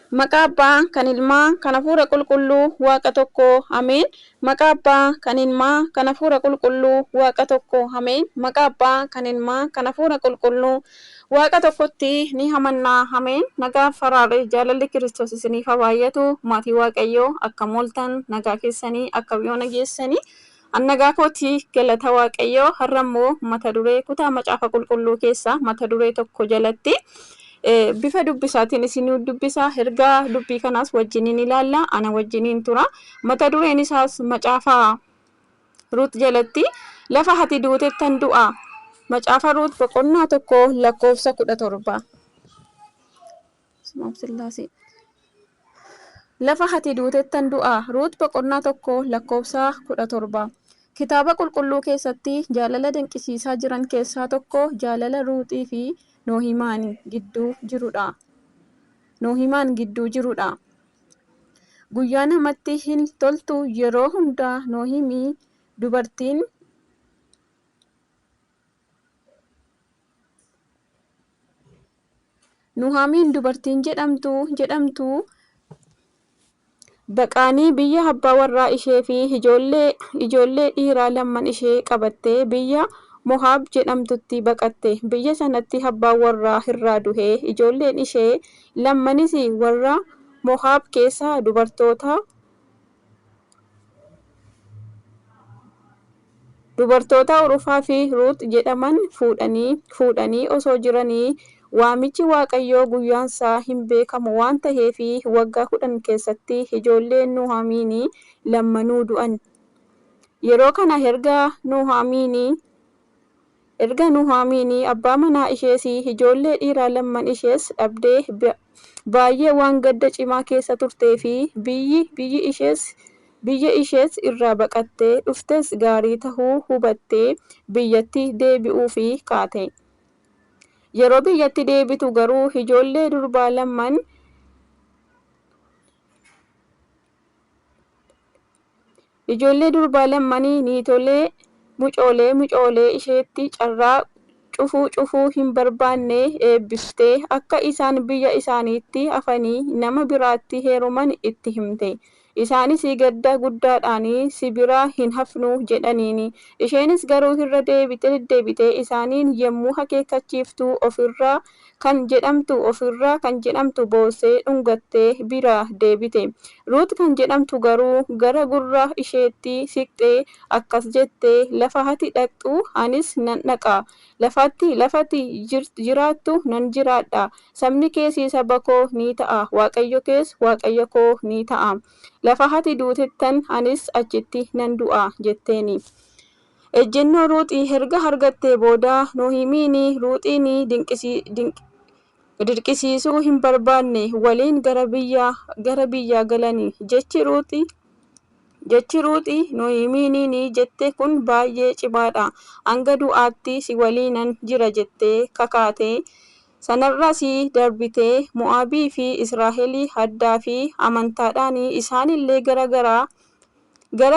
Maqaa Abbaa kan Ilmaa kan Hafuura Qulqulluu Waaqa tokko Ameen. Maqaa Abbaa kan Ilmaa kan Hafuura Qulqulluu Waaqa tokko Ameen. Maqaa Abbaa kan Ilmaa kan Hafuura Qulqulluu Waaqa tokkotti ni amannaa Ameen. Nagaa faraaree jaalalli Kiristoos isiniif haa baay'atu. Maatii Waaqayyoo akkam ooltan nagaa keessanii akkam yoo nageessanii. An nagaa kooti galata Waaqayyoo har'a immoo mata duree kutaa macaafa qulqulluu keessaa mata duree tokko jalatti bifa dubbisaatiin isin dubbisa. Ergaa dubbii kanaas wajjiniin ilaalla. Ana wajjiniin tura. Mata dureen isaas macaafa Ruut jalatti lafa ati duutettan du'a. Macaafa Ruut boqonnaa 1 lakkoofsa 17. Sillaasee. Lafa ati duutettan du'a. Ruut boqonnaa 1 lakkoofsa 17. Kitaaba qulqulluu keessatti jaalala dinqisiisaa jiran keessaa tokko jaalala Ruutii fi Nohimaan gidduu jirudha. Nohimaan gidduu jirudha. Guyyaa namatti hin toltu yeroo hundaa Nohimii dubartiin Nuhaamiin dubartiin jedhamtu baqaanii biyya abbaa warraa ishee fi ijoollee dhiiraa lamman ishee qabattee biyya Mohaab jedhamtutti baqatte. Biyya sanatti abbaan warraa irraa du'ee ijoolleen ishee lammanis warra Mohaab keessaa dubartoota Urufaa fi Ruut jedhaman fuudhanii osoo jiranii waamichi Waaqayyoo guyyaansaa hin beekamu waan ta'eef waggaa 10 keessatti ijoolleen Nuhaamiin lammanuu du'an. Yeroo kana erga Nuhaamiin abbaa manaa ishees ijoollee dhiiraa lamman ishees dhabdee baay'ee waan gadda cimaa keessa turtee fi biyya ishees irraa baqattee dhuftes gaarii tahuu hubattee biyyatti deebi'uuf kaate. Yeroo biyyatti deebitu garuu ijoollee durbaa lammanii niitolee mucoolee isheetti carraa cufuu hin barbaanne eebbiftee akka isaan biyya isaaniitti hafanii nama biraatti heeruman itti himte. Isaanis gadda guddaadhaan si biraa hin hafnu jedhaniin. Isheenis garuu irra deddeebitee isaaniin yommuu akeekkachiiftu ofirraa kan jedhamtu boossee dhungattee bira deebite. Ruut kan jedhamtu garuu gara gurra isheetti siqxee akkas jette: lafa ati dhaqxu anis nan dhaqa. Lafati jiraattu nan jiraadha. Sabni kees saba koo ni ta'a. Waaqayyo kees Waaqayyo koo ni ta'a. Lafa ati duutettan anis achitti nan du'a jetteeni. Ejjennoo Ruuxii erga argattee booda Nohimiin Ruuxiin dirqisiisuu hin barbaanne waliin gara biyyaa galani. Jechi Ruuxii Nohimiin jette kun baay'ee cimaadha. Hanga du'aatti si waliinan jira jettee kakaate. Sanarras darbitee Mo'aabii fi Israa'el addaa fi amantaadhaan isaanillee gara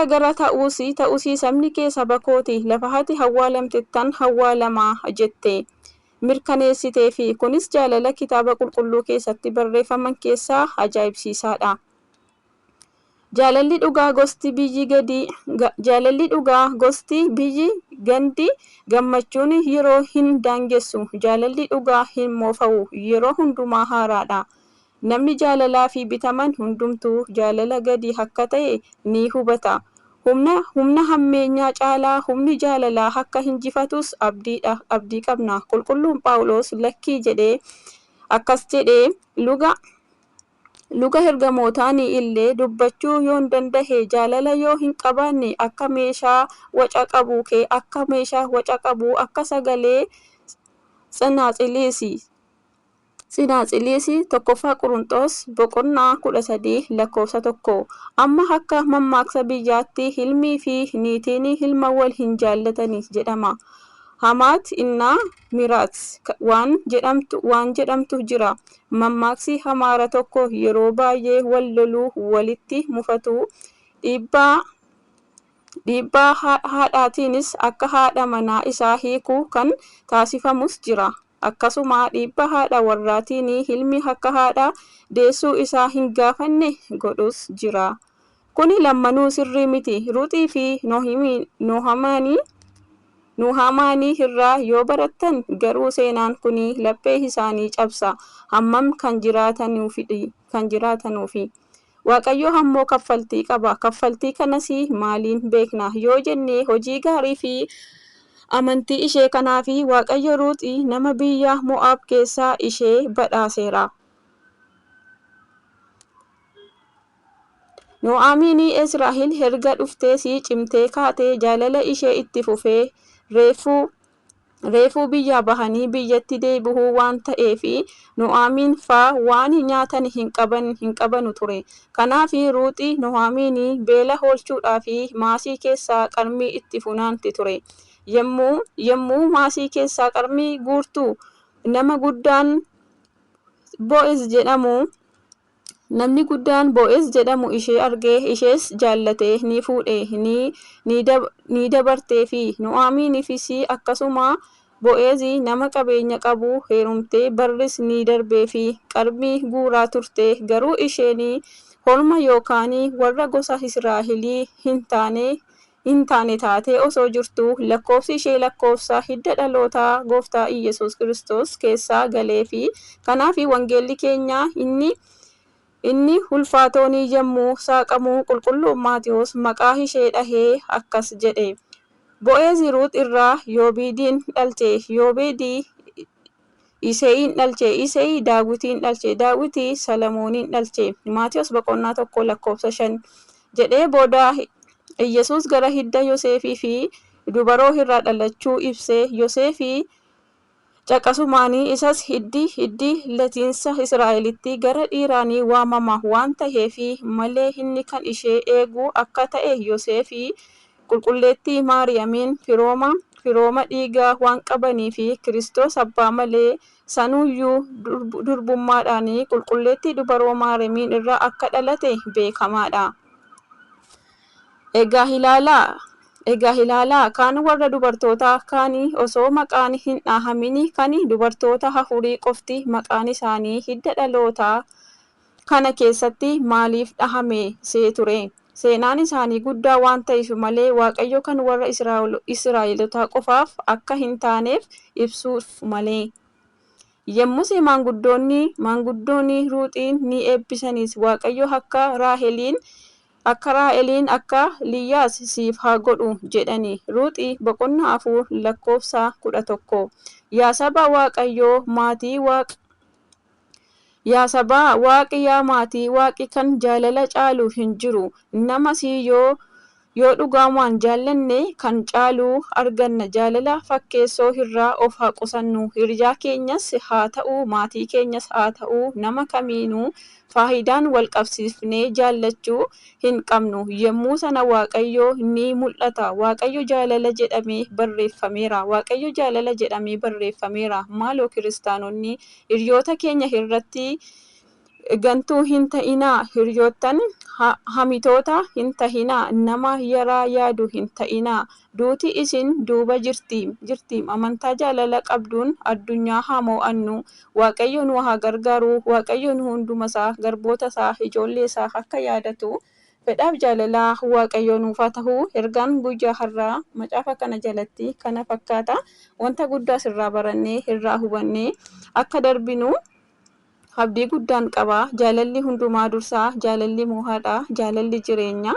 gara ta'us sabni kee saba kooti lafa ati awwaalamtettan awwaalama jette mirkaneessitee fi kunis jaalala kitaaba qulqulluu keessatti barreeffaman keessaa ajaa'ibsiisaadha. Jaalalli dhugaa gosti biyyi gandi gammachuun yeroo hin daangessu. Jaalalli dhugaa hin moofa'u yeroo hundumaa haaraadha. Namni jaalalaa fi bitaman hundumtuu jaalala gadi akka ta'e ni hubata. Humna hammeenyaa caalaa humni jaalalaa akka injifatus abdii qabna. Qulqulluun Phaawulos lakkii jedhee akkas jedhee luga ergamootaan illee dubbachuu yoon danda'e jaalala yoo hin qabaanne akka meeshaa waca qabu akka meeshaa waca qabu akka sagalee tsinaatsiliis 1ffaa Qorontos boqonnaa 13 lakkoofsa 1. Amma akka mammaaksa biyyaatti ilmii fi niitiin ilma wal hin jaallatani jedhama. Hamaat innaa miraat waan jedhamtu jira. Mammaaksi Amaara tokko yeroo baay'ee wal loluu walitti mufatu dhiibbaa haadhaatiinis akka haadha manaa isaa hiikuu kan taasifamus jira. Akkasuma dhiibbaa haadha warraatiin ilmi akka haadha deessuu isaa hin gaafanne godhus jira. Kuni lammanuu sirrii miti. Ruuxii fi Nuhaamaanii irraa yoo barattan garuu seenaan kun laphee isaanii cabsa. Hammam kan jiraatanuufi. Waaqayyo ammoo kaffaltii qaba. Kaffaltii kanas maaliin beekna yoo jenne hojii gaarii fi amantii ishee kanaaf Waaqayyo Ruuxii nama biyya Mo'aab keessaa ishee badhaaseera. No'aamiin Israa'el erga dhuftees cimtee kaatee jaalala ishee itti fufee reefuu biyyaa bahanii biyyatti deebi'uu waan ta'eef No'aamiin faa waan nyaatan hin qabanu ture. Kanaaf Ruuxi No'aamiin beela oolchuudhaaf maasii keessaa qarmii itti funaanti ture. Yommuu maasii keessaa qarmii guurtu nama guddaan Bo'eez jedhamu Namni guddaan Bo'eez jedhamu ishee argee ishees jaallatee ni fuudhe ni dabartee fi No'aamiinifis akkasuma Bo'eez nama qabeenya qabu heerumtee barris ni darbee fi qarmii guuraa turte. Garuu isheen horma yookaan warra gosa Israa'elii hin taane taatee osoo jirtu lakkoofsi ishee lakkoofsa hidda dhalootaa gooftaa Iyyasuus Kiristoos keessaa galee fi kanaaf wangeelli keenya inni ulfaatoon yommuu saaqamu qulqulluun Maatiyos maqaa ishee dhahee akkas jedhe. Bo'eez Ruut irraa Yoobeediin dhalche. Yoobeedi Iseeyin dhalche. Iseey Daawitiin dhalche. Daawiti Salamooniin dhalche. Maatiyos boqonnaa 1 lakkoofsa 5 jedhee booda Iyyasuus gara hidda Yoseefii fi dubaroo irraa dhalachuu ibsee Yoseefii caqasumaanii isas hiddi latiinsa Israa'elitti gara dhiiraanii waamama waan ta'eef malee inni kan ishee eegu akka ta'e Yoseefii qulqulleettii Maariyaamiin firooma dhiigaa waan qabanii fi Kiristoos abbaa malee sanuyyuu durbummaadhaan qulqulleettii dubaroo Maariyaamiin irraa akka dhalate beekamaadha. Egaa ilaalaa kaan warra dubartootaa kaanii osoo maqaan hin dhahamin kan dubartoota afurii qofti maqaan isaanii hidda dhalootaa kana keessatti maaliif dhahame see ture? Seenaan isaanii guddaa waan ta'eef malee Waaqayyo kan warra Israa'elotaa qofaaf akka hin taaneef ibsuuf malee. Yommus maanguddoonni Ruuxiin ni eebbisanis Waaqayyo akka Raaheliin akka Liyaas siif haa godhu jedhani. Ruuxi boqonnaa 4 lakkoofsa 11. Yaa saba Waaqayyoo maatii Waaqa Yaa sabaa Waaqi yaa maatii Waaqi kan jaalala caalu hin jiru. Namas yoo dhugumaan jaallanne kan caalu arganna. Jaalala fakkeessoo irraa of haa qusannu. Hiriyaa keenyas haa ta'u maatii keenyas haa ta'u nama kamiinuu faayidaan wal qabsiifnee jaallachuu hin qabnu. Yommuu sana Waaqayyo ni mul'ata. Waaqayyo jaalala jedhamee barreeffameera. Waaqayyo jaalala jedhamee barreeffameera. Maaloo kiristaanonni hiriyoota keenya irratti gantuu hin ta'inaa. Hiriyoottan hamitoota hin ta'inaa. Nama yaraa yaadu hin ta'inaa. Duuti isin duuba jirti. Amantaa jaalala qabduun addunyaa haa mo'annu. Waaqayyo nu haa gargaaru. Waaqayyo nu hundumasaa garbootasaa ijoolleesaa akka yaadatu fedhaaf jaalalaa Waaqayyo nuuf haa ta'u. Ergaan guyyaa har'aa macaafa kana jalatti kana fakkaata. Wanta guddaas irraa barannee irraa hubannee akka darbinu abdii guddaan qaba. Jaalalli hundumaa dursaa, jaalalli mo'aadha, jaalalli jireenya,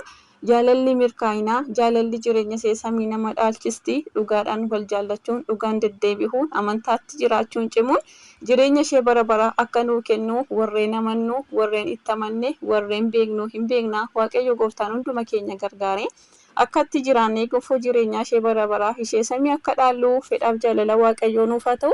jaalalli mirkaa'ina, jaalalli jireenya seesamii nama dhaalchisti. Dhugaadhaan wal jaallachuun, dhugaan deddeebi'uun, amantaatti jiraachuun cimuun jireenya ishee bara bara akka nuu kennu warreen amannu, warreen itti amanne, warreen beeknu hin beekna. Waaqayyo gooftaan hunduma keenya gargaare akka itti jiraannee gonfoo jireenyaa ishee bara bara ishee samii akka dhaallu fedhaaf jaalala Waaqayyoo nuuf haa ta'u.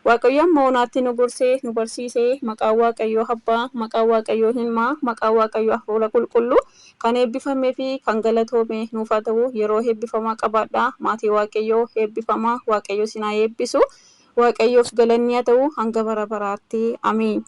Waaqayyo amma onaatti nu gorsee nu barsiisee maqaan Waaqayyoo Abbaa, maqaan Waaqayyoo Ilmaa, maqaan Waaqayyoo Hafuura Qulqulluu kan eebbifamee fi kan galatoome nuuf haa ta'u. Yeroo eebbifamaa qabaadhaa. Maatii Waaqayyoo eebbifamaa. Waaqayyo isin haa eebbisu. Waaqayyoof galanni haa ta'u hanga bara baraatti. Ameen.